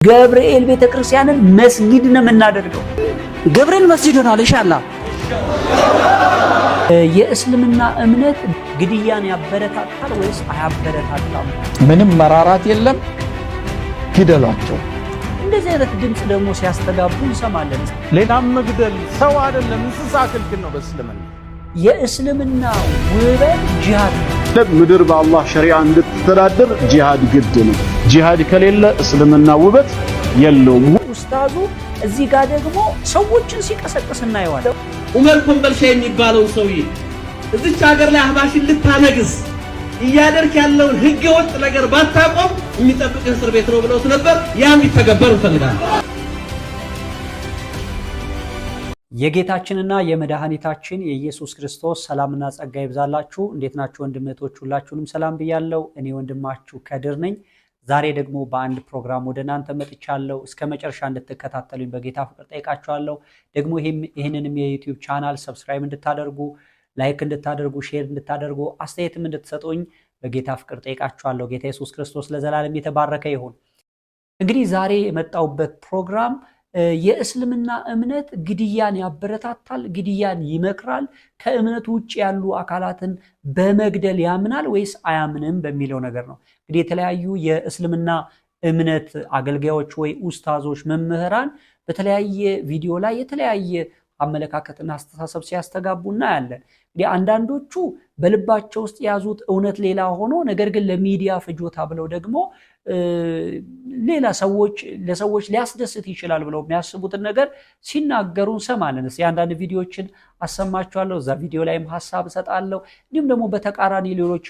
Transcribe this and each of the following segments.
ገብርኤል ቤተክርስቲያንን መስጊድ ነው የምናደርገው። ገብርኤል መስጂድ ሆኗል። ኢንሻአላህ። የእስልምና እምነት ግድያን ያበረታታል ወይስ አያበረታታም? ምንም መራራት የለም፣ ግደሏቸው። እንደዚህ አይነት ድምፅ ደግሞ ሲያስተጋቡ እንሰማለን። ሌላም መግደል ሰው አይደለም እንስሳ ክልክል ነው በእስልምና። የእስልምና ውበት ጂሃድ ነው። ምድር በአላህ ሸሪዓ እንድትተዳደር ጂሃድ ግድ ነው። ጂሃድ ከሌለ እስልምና ውበት የለውም። ኡስታዙ እዚህ ጋር ደግሞ ሰዎችን ሲቀሰቅስ እናየዋለን። ዑመር ኮምበልሻ የሚባለው ሰውዬ እዚች ሀገር ላይ አህባሽን ልታነግስ እያደርክ ያለውን ህገ ወጥ ነገር ባታቆም የሚጠብቅህ እስር ቤት ነው ብለውት ነበር። ያ እንዲተገበር እንፈልጋለን። የጌታችንና የመድኃኒታችን የኢየሱስ ክርስቶስ ሰላምና ጸጋ ይብዛላችሁ። እንዴት ናችሁ ወንድም እህቶች? ሁላችሁንም ሰላም ብያለሁ። እኔ ወንድማችሁ ከድር ነኝ። ዛሬ ደግሞ በአንድ ፕሮግራም ወደ እናንተ መጥቻለሁ። እስከ መጨረሻ እንድትከታተሉኝ በጌታ ፍቅር ጠይቃችኋለሁ። ደግሞ ይህንንም የ YouTube channel subscribe እንድታደርጉ፣ like እንድታደርጉ፣ share እንድታደርጉ፣ አስተያየትም እንድትሰጡኝ በጌታ ፍቅር ጠይቃችኋለሁ። ጌታ ኢየሱስ ክርስቶስ ለዘላለም የተባረከ ይሁን። እንግዲህ ዛሬ የመጣሁበት ፕሮግራም የእስልምና እምነት ግድያን ያበረታታል፣ ግድያን ይመክራል፣ ከእምነቱ ውጭ ያሉ አካላትን በመግደል ያምናል ወይስ አያምንም በሚለው ነገር ነው። እንግዲህ የተለያዩ የእስልምና እምነት አገልጋዮች ወይ ኡስታዞች፣ መምህራን በተለያየ ቪዲዮ ላይ የተለያየ አመለካከትና አስተሳሰብ ሲያስተጋቡ እናያለን። እንግዲህ አንዳንዶቹ በልባቸው ውስጥ የያዙት እውነት ሌላ ሆኖ ነገር ግን ለሚዲያ ፍጆታ ብለው ደግሞ ሌላ ሰዎች ለሰዎች ሊያስደስት ይችላል ብለው የሚያስቡትን ነገር ሲናገሩ እንሰማለን። እስኪ አንዳንድ ቪዲዮዎችን አሰማችኋለሁ። እዛ ቪዲዮ ላይም ሀሳብ እሰጣለሁ። እንዲሁም ደግሞ በተቃራኒ ሌሎች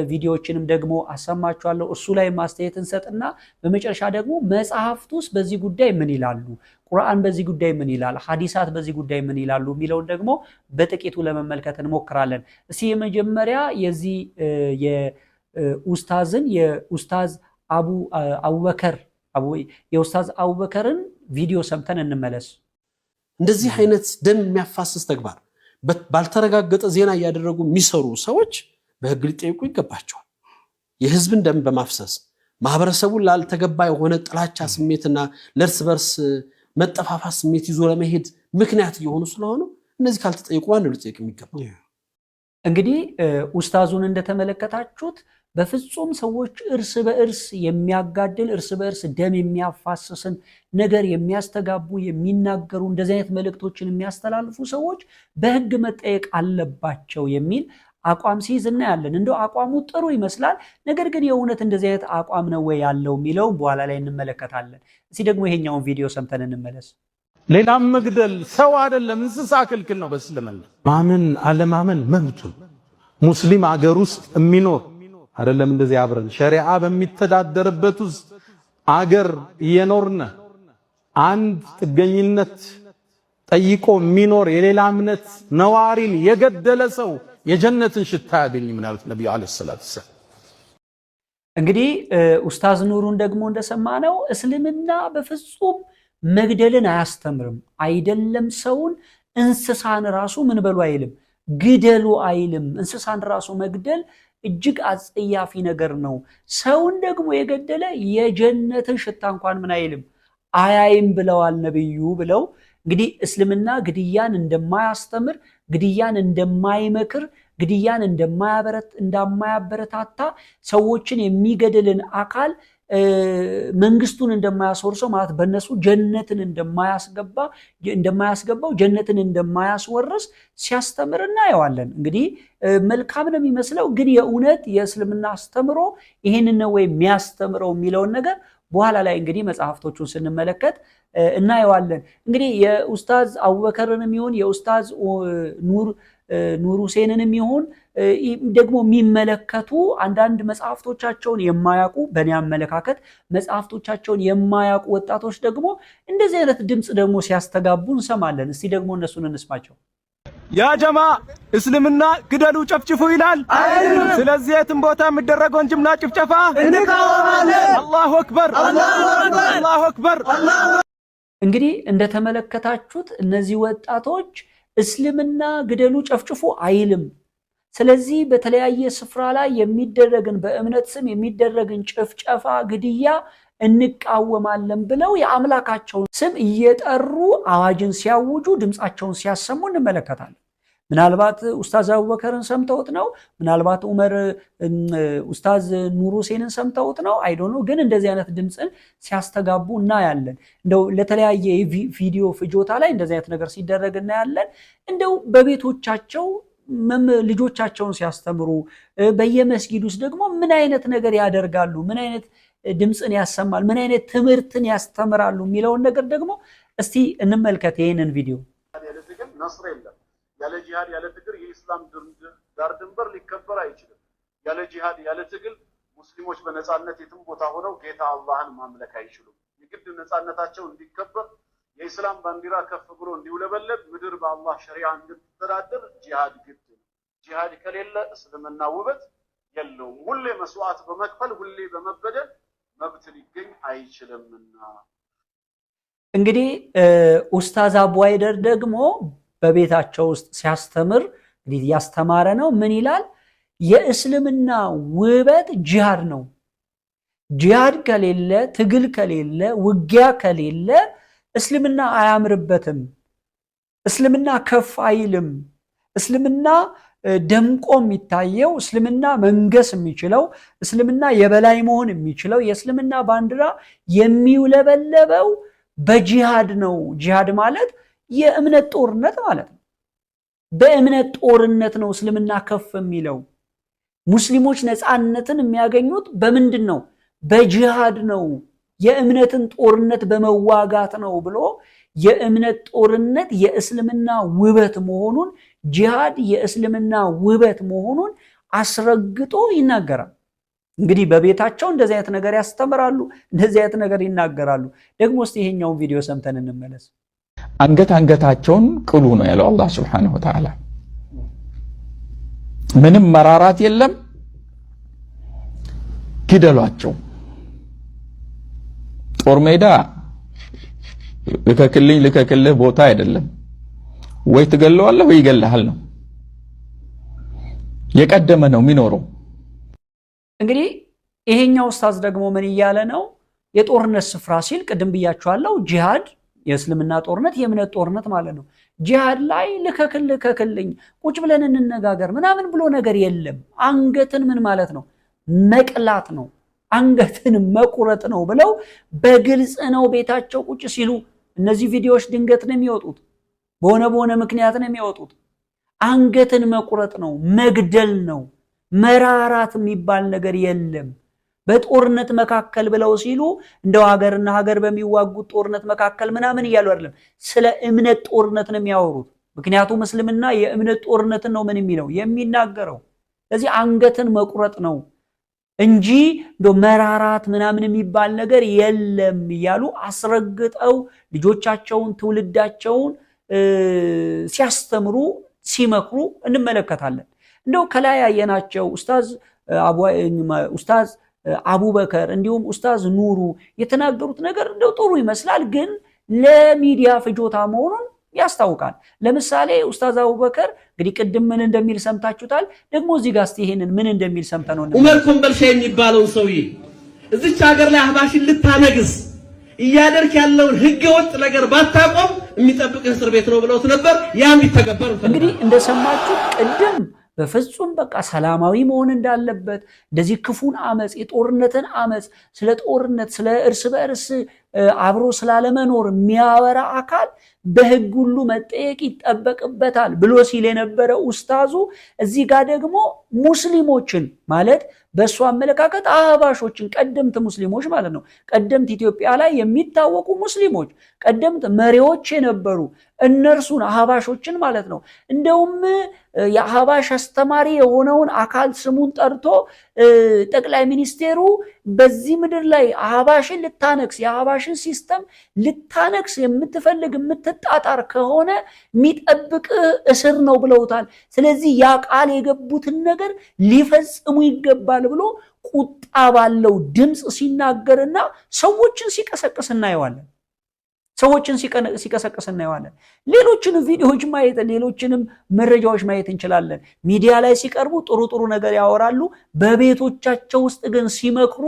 ቪዲዮዎችንም ደግሞ አሰማችኋለሁ። እሱ ላይ አስተያየት እንሰጥና በመጨረሻ ደግሞ መጽሐፍት ውስጥ በዚህ ጉዳይ ምን ይላሉ፣ ቁርአን በዚህ ጉዳይ ምን ይላል፣ ሐዲሳት በዚህ ጉዳይ ምን ይላሉ የሚለውን ደግሞ በጥቂቱ ለመመልከት እንሞክራለን። እስኪ የመጀመሪያ የዚህ የኡስታዝን የኡስታዝ አቡበከር የኡስታዝ አቡበከርን ቪዲዮ ሰምተን እንመለስ። እንደዚህ አይነት ደም የሚያፋስስ ተግባር ባልተረጋገጠ ዜና እያደረጉ የሚሰሩ ሰዎች በሕግ ሊጠየቁ ይገባቸዋል። የሕዝብን ደም በማፍሰስ ማህበረሰቡን ላልተገባ የሆነ ጥላቻ ስሜትና ለእርስ በርስ መጠፋፋት ስሜት ይዞ ለመሄድ ምክንያት እየሆኑ ስለሆኑ እነዚህ ካልተጠየቁ ማን ነው ሊጠየቅ የሚገባው? እንግዲህ ኡስታዙን እንደተመለከታችሁት በፍጹም ሰዎች እርስ በእርስ የሚያጋድል፣ እርስ በእርስ ደም የሚያፋስስን ነገር የሚያስተጋቡ፣ የሚናገሩ፣ እንደዚህ አይነት መልእክቶችን የሚያስተላልፉ ሰዎች በሕግ መጠየቅ አለባቸው የሚል አቋም ሲይዝ እናያለን። እንደው አቋሙ ጥሩ ይመስላል። ነገር ግን የእውነት እንደዚህ አይነት አቋም ነው ወይ ያለው የሚለውን በኋላ ላይ እንመለከታለን። እስኪ ደግሞ ይሄኛውን ቪዲዮ ሰምተን እንመለስ። ሌላም መግደል ሰው አይደለም እንስሳ ክልክል ነው በእስልምና። ማመን አለማመን መብቱ። ሙስሊም አገር ውስጥ የሚኖር አይደለም እንደዚህ አብረን ሸሪዓ በሚተዳደርበት ውስጥ አገር እየኖርነ አንድ ጥገኝነት ጠይቆ የሚኖር የሌላ እምነት ነዋሪን የገደለ ሰው የጀነትን ሽታ አያገኝም አሉት ነብዩ عليه الصلاة والسلام። እንግዲህ ኡስታዝ ኑሩን ደግሞ እንደሰማነው እስልምና በፍጹም መግደልን አያስተምርም። አይደለም ሰውን እንስሳን ራሱ ምን በሉ አይልም፣ ግደሉ አይልም። እንስሳን ራሱ መግደል እጅግ አጸያፊ ነገር ነው። ሰውን ደግሞ የገደለ የጀነትን ሽታ እንኳን ምን አይልም አያይም ብለዋል ነብዩ ብለው እንግዲህ እስልምና ግድያን እንደማያስተምር፣ ግድያን እንደማይመክር፣ ግድያን እንደማያበረታታ፣ ሰዎችን የሚገድልን አካል መንግስቱን እንደማያስወርሰው፣ ማለት በእነሱ ጀነትን እንደማያስገባው፣ ጀነትን እንደማያስወርስ ሲያስተምር እናየዋለን። እንግዲህ መልካም ነው የሚመስለው፣ ግን የእውነት የእስልምና አስተምሮ ይህንን ነው ወይ የሚያስተምረው የሚለውን ነገር በኋላ ላይ እንግዲህ መጽሐፍቶቹን ስንመለከት እናየዋለን። እንግዲህ የኡስታዝ አቡበከርንም ይሁን የኡስታዝ ኑር ሁሴንንም ይሁን ደግሞ የሚመለከቱ አንዳንድ መጽሐፍቶቻቸውን የማያውቁ፣ በእኔ አመለካከት መጽሐፍቶቻቸውን የማያውቁ ወጣቶች ደግሞ እንደዚህ አይነት ድምፅ ደግሞ ሲያስተጋቡ እንሰማለን። እስቲ ደግሞ እነሱን እንስማቸው። ያ ጀማ እስልምና ግደሉ ጨፍጭፉ ይላል። ስለዚህ የትም ቦታ የሚደረገውን ጅምላ ጭፍጨፋ እንቃወማለን። አላሁ አክበር፣ አላሁ አክበር። እንግዲህ እንደተመለከታችሁት እነዚህ ወጣቶች እስልምና ግደሉ ጨፍጭፉ አይልም። ስለዚህ በተለያየ ስፍራ ላይ የሚደረግን በእምነት ስም የሚደረግን ጭፍጨፋ፣ ግድያ እንቃወማለን ብለው የአምላካቸውን ስም እየጠሩ አዋጅን ሲያውጁ ድምፃቸውን ሲያሰሙ እንመለከታለን። ምናልባት ኡስታዝ አቡበከርን ሰምተውት ነው። ምናልባት ዑመር ኡስታዝ ኑር ሁሴንን ሰምተውት ነው። I don't know። ግን እንደዚህ አይነት ድምፅን ሲያስተጋቡ እናያለን። እንደው ለተለያየ የቪዲዮ ፍጆታ ላይ እንደዚህ አይነት ነገር ሲደረግ እናያለን። እንደው በቤቶቻቸው ልጆቻቸውን ሲያስተምሩ፣ በየመስጊድ ውስጥ ደግሞ ምን አይነት ነገር ያደርጋሉ፣ ምን አይነት ድምፅን ያሰማል፣ ምን አይነት ትምህርትን ያስተምራሉ የሚለውን ነገር ደግሞ እስቲ እንመልከት ይህንን ቪዲዮ። ያለ ትግል ነስር የለም። ያለ ጂሃድ ያለ ትግል የኢስላም ዳር ድንበር ሊከበር አይችልም። ያለ ጂሃድ ያለ ትግል ሙስሊሞች በነጻነት የትም ቦታ ሆነው ጌታ አላህን ማምለክ አይችሉም። የግድ ነጻነታቸው እንዲከበር፣ የኢስላም ባንዲራ ከፍ ብሎ እንዲውለበለብ፣ ምድር በአላህ ሸሪዓ እንድትተዳደር ጂሃድ ግድ ነው። ጂሃድ ከሌለ እስልምና ውበት የለውም። ሁሌ መስዋዕት በመክፈል፣ ሁሌ በመበደል መብት ሊገኝ አይችልምና። እንግዲህ ኡስታዝ አቡ ሃይደር ደግሞ በቤታቸው ውስጥ ሲያስተምር፣ እንግዲህ እያስተማረ ነው። ምን ይላል? የእስልምና ውበት ጂሃድ ነው። ጂሃድ ከሌለ፣ ትግል ከሌለ፣ ውጊያ ከሌለ እስልምና አያምርበትም። እስልምና ከፍ አይልም። እስልምና ደምቆ የሚታየው፣ እስልምና መንገስ የሚችለው፣ እስልምና የበላይ መሆን የሚችለው፣ የእስልምና ባንዲራ የሚውለበለበው በጂሃድ ነው። ጂሃድ ማለት የእምነት ጦርነት ማለት ነው። በእምነት ጦርነት ነው እስልምና ከፍ የሚለው። ሙስሊሞች ነፃነትን የሚያገኙት በምንድን ነው? በጂሃድ ነው። የእምነትን ጦርነት በመዋጋት ነው ብሎ የእምነት ጦርነት የእስልምና ውበት መሆኑን፣ ጂሃድ የእስልምና ውበት መሆኑን አስረግጦ ይናገራል። እንግዲህ በቤታቸው እንደዚህ አይነት ነገር ያስተምራሉ፣ እንደዚህ አይነት ነገር ይናገራሉ። ደግሞ እስቲ ይሄኛውን ቪዲዮ ሰምተን እንመለስ። አንገት አንገታቸውን ቅሉ ነው ያለው አላህ ሱብሓነሁ ወተዓላ። ምንም መራራት የለም፣ ግደሏቸው። ጦር ሜዳ ልከክልኝ ልከክልህ ቦታ አይደለም። ወይ ትገለዋለህ ወይ ይገልሃል ነው። የቀደመ ነው የሚኖረው። እንግዲህ ይሄኛው ኡስታዝ ደግሞ ምን እያለ ነው? የጦርነት ስፍራ ሲል ቅድም ብያችኋለሁ። ጂሃድ የእስልምና ጦርነት፣ የእምነት ጦርነት ማለት ነው። ጂሃድ ላይ ልከክል ልከክልኝ፣ ቁጭ ብለን እንነጋገር ምናምን ብሎ ነገር የለም። አንገትን ምን ማለት ነው? መቅላት ነው። አንገትን መቁረጥ ነው ብለው በግልጽ ነው ቤታቸው ቁጭ ሲሉ። እነዚህ ቪዲዮዎች ድንገት ነው የሚወጡት፣ በሆነ በሆነ ምክንያት ነው የሚወጡት። አንገትን መቁረጥ ነው፣ መግደል ነው። መራራት የሚባል ነገር የለም። በጦርነት መካከል ብለው ሲሉ እንደው ሀገርና ሀገር በሚዋጉት ጦርነት መካከል ምናምን እያሉ አይደለም። ስለ እምነት ጦርነት ነው የሚያወሩት። ምክንያቱም እስልምና የእምነት ጦርነትን ነው ምን የሚለው፣ የሚናገረው። ስለዚህ አንገትን መቁረጥ ነው እንጂ እንደው መራራት ምናምን የሚባል ነገር የለም እያሉ አስረግጠው ልጆቻቸውን፣ ትውልዳቸውን ሲያስተምሩ፣ ሲመክሩ እንመለከታለን። እንደው ከላይ ያየናቸው ኡስታዝ አቡበከር እንዲሁም ኡስታዝ ኑሩ የተናገሩት ነገር እንደው ጥሩ ይመስላል፣ ግን ለሚዲያ ፍጆታ መሆኑን ያስታውቃል። ለምሳሌ ኡስታዝ አቡበከር እንግዲህ ቅድም ምን እንደሚል ሰምታችሁታል። ደግሞ እዚህ ጋር እስቲ ይሄንን ምን እንደሚል ሰምተነው ዑመር ኮምበልሻ የሚባለውን ሰውዬ እዚች ሀገር ላይ አህባሽን ልታነግስ እያደርክ ያለውን ህገ ወጥ ነገር ባታቆም የሚጠብቅህ እስር ቤት ነው ብለውት ነበር። ያ እንዲተገበር እንግዲህ እንደሰማችሁ ቅድም በፍጹም በቃ ሰላማዊ መሆን እንዳለበት፣ እንደዚህ ክፉን አመፅ፣ የጦርነትን አመፅ፣ ስለ ጦርነት፣ ስለ እርስ በእርስ አብሮ ስላለመኖር የሚያወራ አካል በህግ ሁሉ መጠየቅ ይጠበቅበታል ብሎ ሲል የነበረ ኡስታዙ እዚህ ጋር ደግሞ ሙስሊሞችን፣ ማለት በእሱ አመለካከት አህባሾችን፣ ቀደምት ሙስሊሞች ማለት ነው። ቀደምት ኢትዮጵያ ላይ የሚታወቁ ሙስሊሞች፣ ቀደምት መሪዎች የነበሩ እነርሱን አህባሾችን ማለት ነው። እንደውም የአህባሽ አስተማሪ የሆነውን አካል ስሙን ጠርቶ ጠቅላይ ሚኒስቴሩ በዚህ ምድር ላይ አህባሽን ልታነክስ፣ የአህባሽን system ልታነክስ የምትፈልግ፣ የምትጣጣር ከሆነ የሚጠብቅህ እስር ነው ብለውታል። ስለዚህ ያ ቃል የገቡትን ነገር ሊፈጽሙ ይገባል ብሎ ቁጣ ባለው ድምፅ ሲናገርና ሰዎችን ሲቀሰቅስ እናየዋለን። ሰዎችን ሲቀሰቅስ እናየዋለን። ሌሎችንም ቪዲዮዎች ማየት፣ ሌሎችንም መረጃዎች ማየት እንችላለን። ሚዲያ ላይ ሲቀርቡ ጥሩ ጥሩ ነገር ያወራሉ። በቤቶቻቸው ውስጥ ግን ሲመክሩ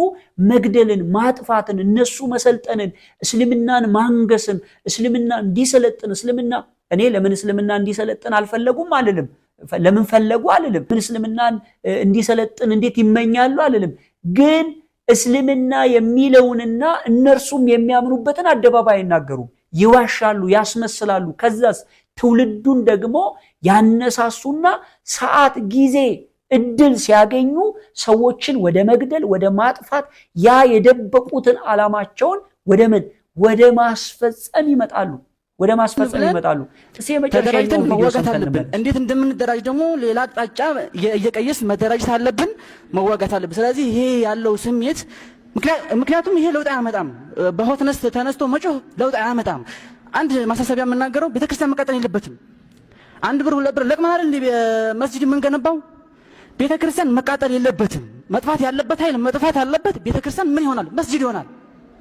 መግደልን፣ ማጥፋትን፣ እነሱ መሰልጠንን፣ እስልምናን ማንገስን፣ እስልምና እንዲሰለጥን፣ እስልምና፣ እኔ ለምን እስልምና እንዲሰለጥን አልፈለጉም አልልም። ለምን ፈለጉ አልልም። ምን እስልምናን እንዲሰለጥን እንዴት ይመኛሉ አልልም። ግን እስልምና የሚለውንና እነርሱም የሚያምኑበትን አደባባይ አይናገሩም። ይዋሻሉ፣ ያስመስላሉ። ከዛስ ትውልዱን ደግሞ ያነሳሱና ሰዓት፣ ጊዜ፣ እድል ሲያገኙ ሰዎችን ወደ መግደል፣ ወደ ማጥፋት፣ ያ የደበቁትን ዓላማቸውን ወደ ምን ወደ ማስፈጸም ይመጣሉ። ወደ ማስፈጸም ይመጣሉ። እስኪ የመጨረሻ ተደራጅተን ቪዲዮ መዋጋት ሰምተን አለብን። እንመለስ። እንዴት እንደምንደራጅ ደግሞ ሌላ አቅጣጫ እየቀየስን መደራጀት አለብን፣ መዋጋት አለብን። ስለዚህ ይሄ ያለው ስሜት፣ ምክንያቱም ይሄ ለውጥ አያመጣም። በ hotness ተነስቶ መጮህ ለውጥ አያመጣም። አንድ ማሳሰቢያ የምናገረው፣ ቤተክርስቲያን መቃጠል የለበትም። 1 ብር 2 ብር ለቅመን አይደል እንዴ መስጂድ የምንገነባው? ቤተክርስቲያን መቃጠል የለበትም። መጥፋት ያለበት ኃይል መጥፋት አለበት። ቤተክርስቲያን ምን ይሆናል? መስጂድ ይሆናል።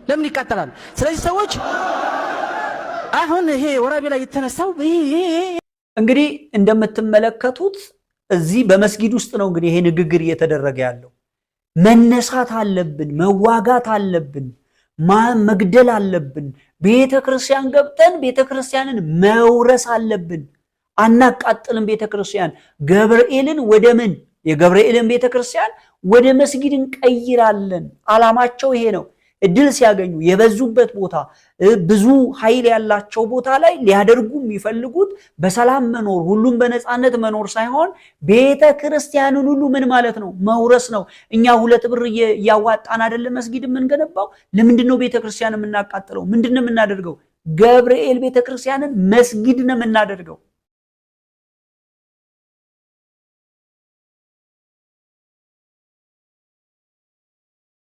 ለምን ይቃጠላል? ስለዚህ ሰዎች አሁን ይሄ ወራቤ ላይ የተነሳው ይሄ ይሄ እንግዲህ እንደምትመለከቱት እዚህ በመስጊድ ውስጥ ነው እንግዲህ ይሄ ንግግር እየተደረገ ያለው። መነሳት አለብን፣ መዋጋት አለብን፣ መግደል አለብን። ቤተ ክርስቲያን ገብተን ቤተ ክርስቲያንን መውረስ አለብን። አናቃጥልም። ቤተ ክርስቲያን ገብርኤልን ወደ ምን፣ የገብርኤልን ቤተ ክርስቲያን ወደ መስጊድ እንቀይራለን። ዓላማቸው ይሄ ነው። እድል ሲያገኙ የበዙበት ቦታ፣ ብዙ ኃይል ያላቸው ቦታ ላይ ሊያደርጉ የሚፈልጉት በሰላም መኖር፣ ሁሉም በነፃነት መኖር ሳይሆን ቤተ ክርስቲያንን ሁሉ ምን ማለት ነው፣ መውረስ ነው። እኛ 2 ብር እያዋጣን አይደለም መስጊድ የምንገነባው? ለምንድን ነው ቤተ ክርስቲያን የምናቃጥለው? ምንድን ነው የምናደርገው? ገብርኤል ቤተ ክርስቲያንን መስጊድ ነው የምናደርገው።